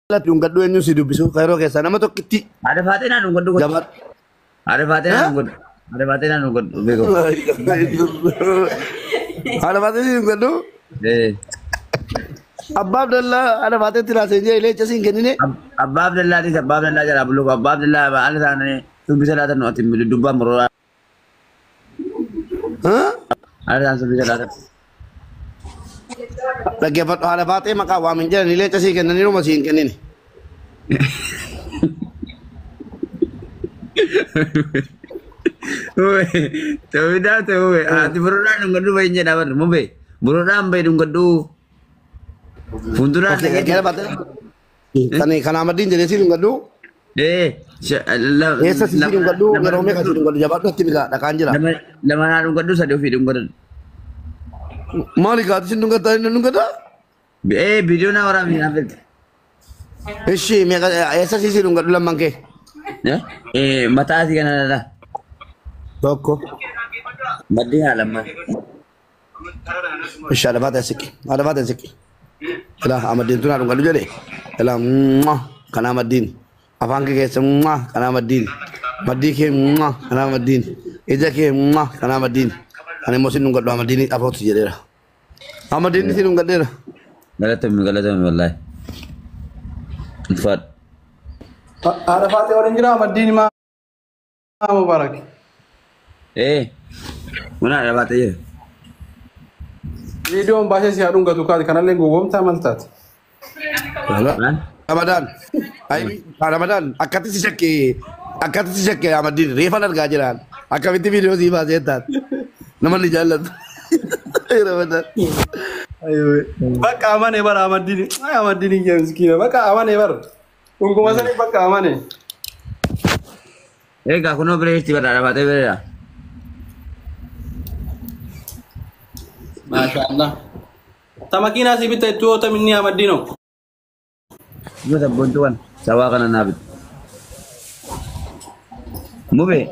Dhungadhu eenyu si dubbisu kairoo keessaa nama tokkitti. Haadha Faaxee naa dhungadhu godhu. Jabaadhu. Haadha Faaxee naa dhungadhu. Haadha Faaxee naa dhungadhu. Beeku. Haadha Faaxee si dhungadhu. Eh. Abbaa Abdallaa haadha Faaxeetti raaseen jee illee siin kennine. Abbaa Abdallaa dhiisa Abbaa Abdallaa jalaa bulluqu. Abbaa Abdallaa haala isaanii dubbisa laatan ati dubbaa murooraa. Haala isaan dubbisa laatan. Dhaggeeffadhu haadha Faaxee maqaa waamin jedhan illee sii kennaniiru siin kennine. Ta'uudhaa ta'uu ati buruudhaan dhungadhu bahin jedhaa barri mubee buruudhaan bahi dhungadhu fuulduraan Okay, haadha Faaxee. Kan kan Ahmadiin jedhee si dhungadhu. Ee Eessa si dhungadhu yeroo meeqa si dhungadhu jabaadhu atti bitaa dhaqaan jira. Lama naa dhungadhu sadi ofii dhungadhu. Maali gaati si dhungadhaa inni dhungadhaa? Ee viidiyoo naa waraabni naa filta. Ishi meeqa eessa si dhungadhu lamman kee? Ee mataa asii kana dhala. Tokko. Maddii haa lamman. Ishi haadha Faaxee siqi. Haadha Faaxee siqi. Ilaa Ahmadiin tun haa dhungadhu jedhe. Ilaa kan Ahmadiin. Afaan kee keessa kan Ahmadiin. Maddii kee kan Ahmadiin. Ija kee kan Ahmadiin. Ani immoo si dhungadhu Ahmadiin afootu jedheera. Ahmadiin si dhungadheera. Galatoomi galatoomi wallaahi. Ulfaadhu. Haadha Faaxee waliin jira Ahmadiin maa Mubaarak. Ee mana haadha Faaxee jira. Viidiyoon baasee si haa dhungatu kaati kanallee gowwoomtaa maal taate? Ramadaan. Ramadaan akkatti si shakkee akkatti si shakkee Ahmadiin reefan argaa jiraan. Akkamitti viidiyoo sii baasee taate. Nama ni jaallatu. Ramadaan. Bakka amane bara Ahmadiin. Ay Ahmadiin hin jee miskiina. Bakka amane bara. Dhunguma sanii bakka amane. Egaa kunoo bira jirti bara haadha Faaxee bira jira. Maasha Allah. Ta makiinaa si bitta itti yoo taminni Ahmadiinoo. Gosa sabboontuu kana sabaa kana naa bitu. Mubee.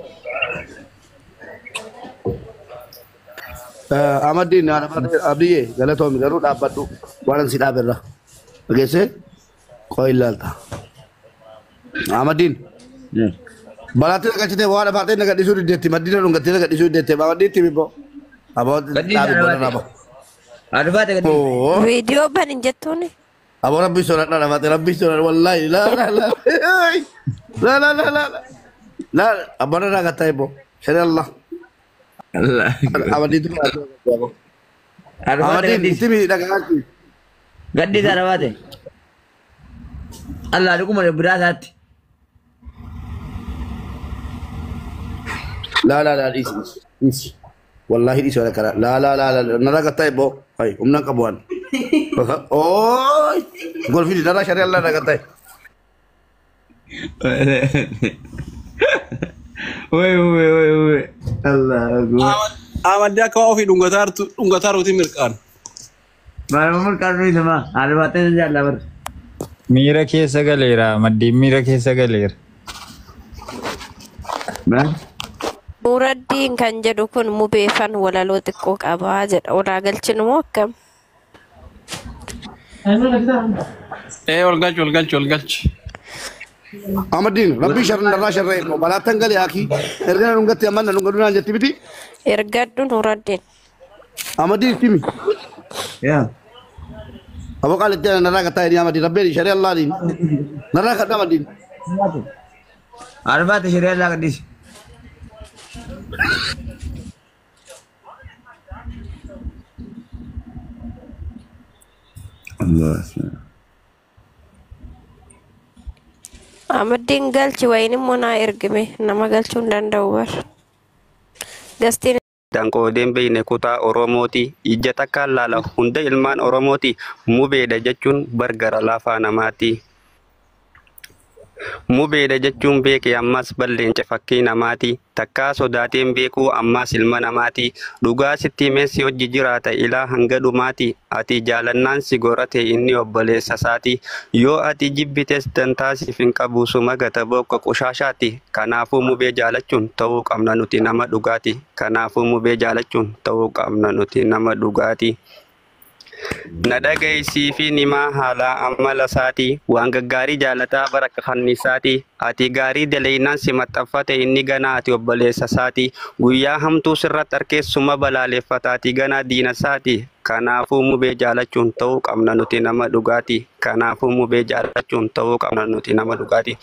Ahmadiin haadha Faaxee Abdiyyee galatoomi garuu dhaabbadhu waan si dhaaberra. Dhageessee qoo ilaalta. Ahmadiin. Balaatti naqachitee waan Faaxee nagadhisuu diddeetti maddiina dhungattee nagadhisuu diddeetti Ahmadiin itti bibbo. Aboo dhaabi booda dhaaba. Haadha Faaxee gadhiisi. Oo. Viidiyoo banin jettuuni. Aboo rabbi sodaadha haadha Faaxee rabbi sodaadha wallaahi laa laa laa laa laa laa laa laa abboon irraa gattaa ibbo shari Allah. Allah. Ahmadiin tu Haadha Faaxee Ahmadiin gadhiisi. itti mi dhagaatti. Gadhiisi haadha Faaxee. Allah dhuguma biraa isaatti. Laa laa laa dhiisi dhiisi. Wallaahi dhiisi waan akkana laa laa laa laa narraa gattaa ibbo. Hay humna hin qabu waan. Ooy golfii narraa shari Allah irraa gattaa. Woi woi woi woi. Allah akbar. Ahmadii akka waa ofii dhungataaruuti mirqaan. Maal mul'atu sama haadha Faaxee jaallaa bara. Miira keessa galeera. Maddiin miira keessa galeera. Maal? Nuuraddiin kan jedhu kun mubeefan walaloo xiqqoo qabaa jedha. Olaa galchinu moo akkam? Ee ol galchi ol galchi ol galchi. Ahmadiin rabbii sharri narraa sharree immoo balaattan galee akii erga na dhungatte amma na dhungadhu naan jetti miti. Ergadhu Nuuraddiin. Ahmadiin itti himi. Yaa. Aboo qaalitti narraa gattaa jedhii Ahmadiin rabbiin shari Allahiin narraa kadhu Ahmadiin. Haadha Faaxee shiree Allah gadhiisi. Allah. Ahmadiin galchi wayin immoo naa ergime nama galchuu hin danda'u bar. Gastiin Danqoodeen beeyne kutaa Oromooti. Ija takkaan laala hunda ilmaan Oromooti. Mubeedha jechuun bargara lafaa namaati. Mubeedha jechuun beeke ammas balleenca fakkii namaati. Takkaa sodaateen beekuu ammas ilma namaati. Dhugaa sitti himee si hojii jiraata ilaa hanga dhumaati. Ati jaalannaan si gorate inni obboleessa isaati. Yoo ati jibbites dantaa siif hin qabu suma gata bokka qushaashaati. Kanaafuu mubee jaalachuun ta'uu qabna nuti nama dhugaati. Kanaafuu mubee jaalachuun ta'uu qabna nuti nama dhugaati. Na dhagaysii fi nimaa haalaa amala isaati. Waan gaggaarii jaalataa bara kanniisaati. Ati gaarii dalaynaan si maxxanfate inni ganaa ati obboleessa isaati. Guyyaa hamtuu sirratti harkeessuma balaaleffata ati ganaa diina isaati. Kanaafuu mubee jaalachuun ta'uu qabna nuti nama dhugaati. Kanaafuu mubee jaalachuun ta'uu qabna nuti nama dhugaati.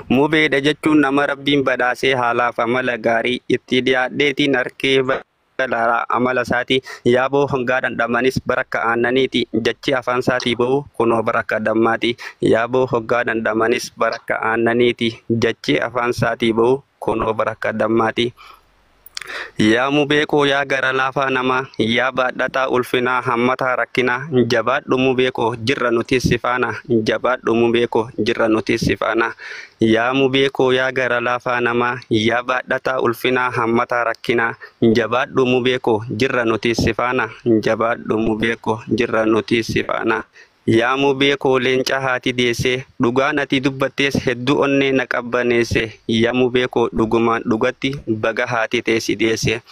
Mubeedha jechuun nama rabbiin badhaasee haalaaf amala gaarii itti dhiyaadheetiin harkee balaa amala isaati. Yaaboo hongaa dhandhamanis barakka aannaniiti. Jechi afaan isaatii ba'u kunoo barakka dammaati. Yaaboo hoggaa dhandhamanis barakka aannaniiti. Jechi afaan isaatii ba'u kunoo barakka dammaati. Yaa mubee koo yaa gara laafaa namaa, yaa baadhataa ulfinaa hammataa rakkinaa, jabaadhu mubee koo jirra nuti si faana, jabaadhu mubee koo jirra nuti si faana. Yaa mubee koo yaa gara laafaa namaa, yaa baadhataa ulfinaa hammataa rakkinaa, jabaadhu mubee koo jirra nuti si faana, jabaadhu mubee koo jirra nuti si faana. Yaa mubee koo leenca haati deessee, dhugaan ati dubbattees hedduu onnee na qabbaneesse. Yaa mubee koo dhugumaan dhugatti baga haati teessi deesse.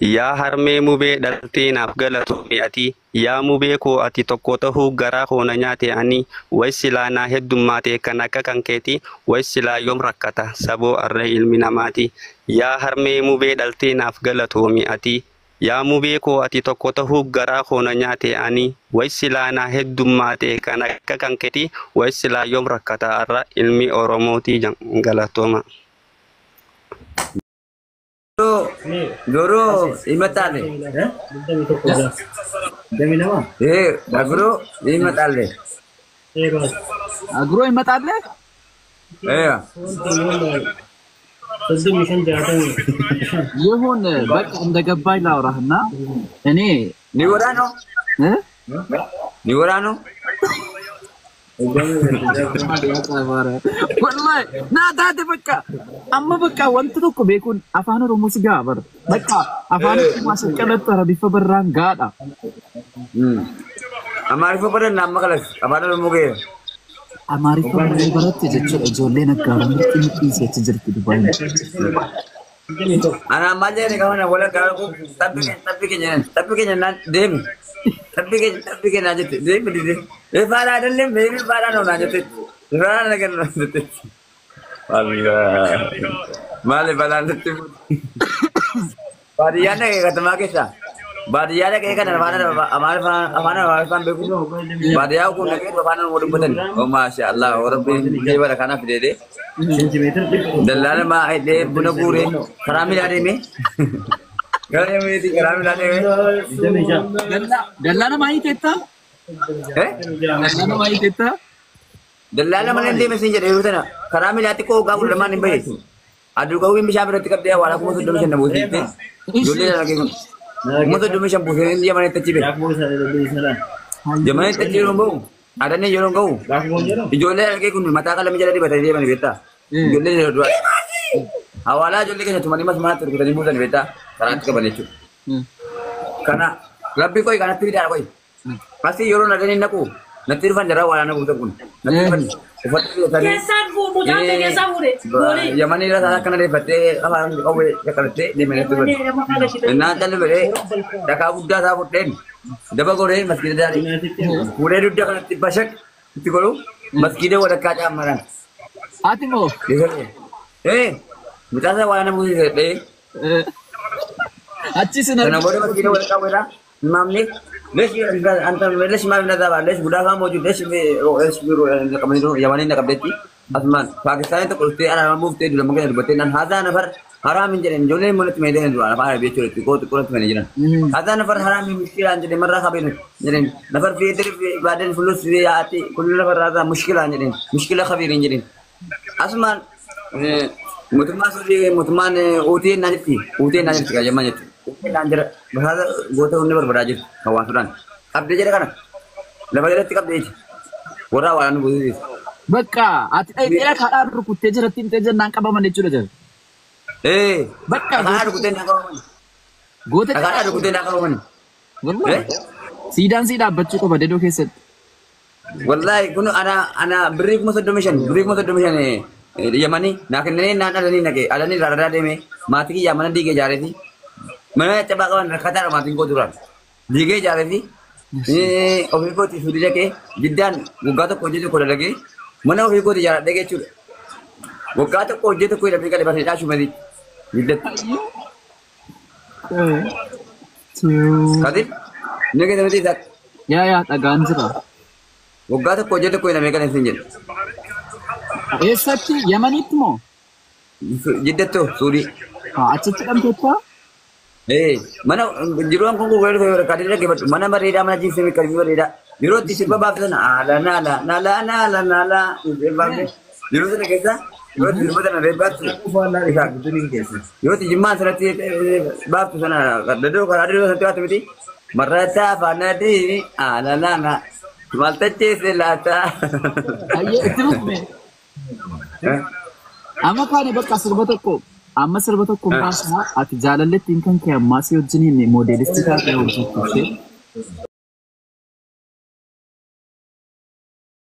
Yaa harmee mubee dhaltee naaf galatoomi ati. Yaa mubee koo ati tokko tahuu garaa koo na nyaate ani. Way silaa naa heddummaate kan akka kan keeti. Way silaa yoom rakkata saboo arree ilmi namaati. Yaa harmee mubee dhaltee naaf galatoomi ati. Yaa mubee koo ati tokko tahuu garaa koo na nyaate ani. Way silaa naa heddummaate kan akka kan keeti. Way silaa yoom rakkata arra ilmi Oromootii galatooma. ዶሮ ይመጣል። ይሄ አግሮ ይመጣል። አግሮ ይመጣል። ይሁን በቃ እንደገባኝ ላውራህና እኔ ሊወራ ነው እ ሊወራ ነው። Wallahi naa taate bakka amma bakka wanti tokko beekuun afaan Oromoo si ga'a bara. Bakka afaan Oromoo as qalatti Arabifa barraan gaadha. አማሪፎ በደን አመቀለስ አፋን ኦሮሞ ገ Amaariffa barree baratte jechuudha ijoolleen aggaaruun mirxii mixiin jirti Dubaay. Ana ammaa jedhani qabana wala gaara xabbi keenya xabbi keenya naan deemi xabbi keenya naan jette deemi dide faadhaa አይደለም deemi faadhaa ነው naan jette faadhaa ነገር ነው jette maali balaan sitti baadiyyaa dhaqee katamaa keessa baadiyyaa dhaqee kan afaan amaariffaan beeku baadiyyaa kun dhaqee afaan oromoo dubbatan oh maasha allah rabbiin bara kana fideedee Dallaala maa hidhee buna guuree karaa miilaa deemee gara deemeeti karaa miilaa deemee. Dallaala maayii teettaa? Dallaala maayii teettaa? Dallaala mana deeme siin jedhe yeroo tana karaa miilaa xiqqoo hoggaa kudha lamaan hin bahe. Aduu qawwiin bishaan biratti qabdee awwaala 35,000 na buusiste. Ijoollee dhala kun 35,000 buusee inni yamanitti achi bahe. Yamanitti achi yeroo bahu adanii yeroo gahu ijoollee dhala kun mataa qalamii jala dibatanii deemanii beektaa. Ijoollee yeroo duraa hawaalaa ijoollee keenya tumanii mas manatti rukutanii buusanii beektaa karaatti qaban jechuudha. Kana rabbi koi kanatti fidaadha koi. Asii yeroo nadanii naqu natti dhufan jara waraana buusan kun natti dhufan uffata filatanii yamanii irra isaa akkana deeffattee afaan qawwee qaqqabattee deemanii natti dhufan. Innaan calli fedhee dhakaa guddaa isaa fudheen daba godhee maskiida daarii fuudhee dugda kanatti bashaq itti godhu maskiida walakkaa caammaraan. Ati moo? Ee mucaa isaa waraana buusee dhee. Achi sin Kana booda maskiida walakkaa godhaa imaamni ليش انت ليش ما بنذهب ليش مدافع موجود ليش ايش يماني نقبلتي اسمان باكستاني تقول انا مفتي لما كان بتين هذا نفر حرام جنن جولين مولت ميدان دو انا فاهم بيچو كو تقول من جنن هذا نفر حرام مشكله جنن مره خبين جنن نفر في درب بعدين فلوس في ياتي كل نفر هذا مشكله جنن مشكله خبير جنن اسمان متما سوري متما اوتي نانتي اوتي نانتي يماني Naan jira basaasa goota hundi barbadaa jiru hawaasuudhaan. Qabdee jira kana lafa jalatti qabdee jechi warra awwaalaan nu buusisu. Bakka ati dheeraa kadhaa rukuttee jiratti himtee jennaan qabaman jechuudha jira. Ee Bakka dhagaadhaa rukuttee naa qabaman. Goota Dhagaadhaa rukuttee naa qabaman. Wallahi siidaan sii dhaabbachuu qaba dedoo keessatti. Wallahi kun ana birrii 35,000 birrii 35,000 yamanii naa kennanii naan dhalanii naqee dhalanii irraa deemee maatii kiyyaa mana diigee ijaareeti. Mana caccabaa qaban rakkataadha maatiin koo duraan. Diigee ijaaree fi ofii kootii suudii dhaqee jiddaan waggaa tokko hojii tokko dalagee mana ofii kootii ijaaradhee jechuudha. Waggaa tokko hojii tokko hidhamee galee barsiisaa shumatii jiddatti. Two. Kadir inni keessatti isaa Yaa yaa dhagaan jira. waggaa tokko hojii tokko hidhamee galee sin jedhu. Eessatti? Yamanitti moo? Jiddattoo suudii. Achitti dhamteettaa? Mana jiruun kun gurguree kadir dhaggeeffadhu mana bareedaa mana jiinsi kalbii bareedaa yeroo itti sirba baaftan ala naala naala naala naala yeroo sana keessa yeroo itti sirba sana baaftu yeroo itti jimmaan sanatti baaftu sana dadoo karaa dadoo sanatti baaftu miti marrataa faanadii ala naala maaltacheese laata. Ayyee itti fufne. Amma kaane bakka sirba tokko amma sirba tokko baasaa ati jaalallettiin kan kee ammaa si wajjiniin moodeelistii taatee hojjettu ishee.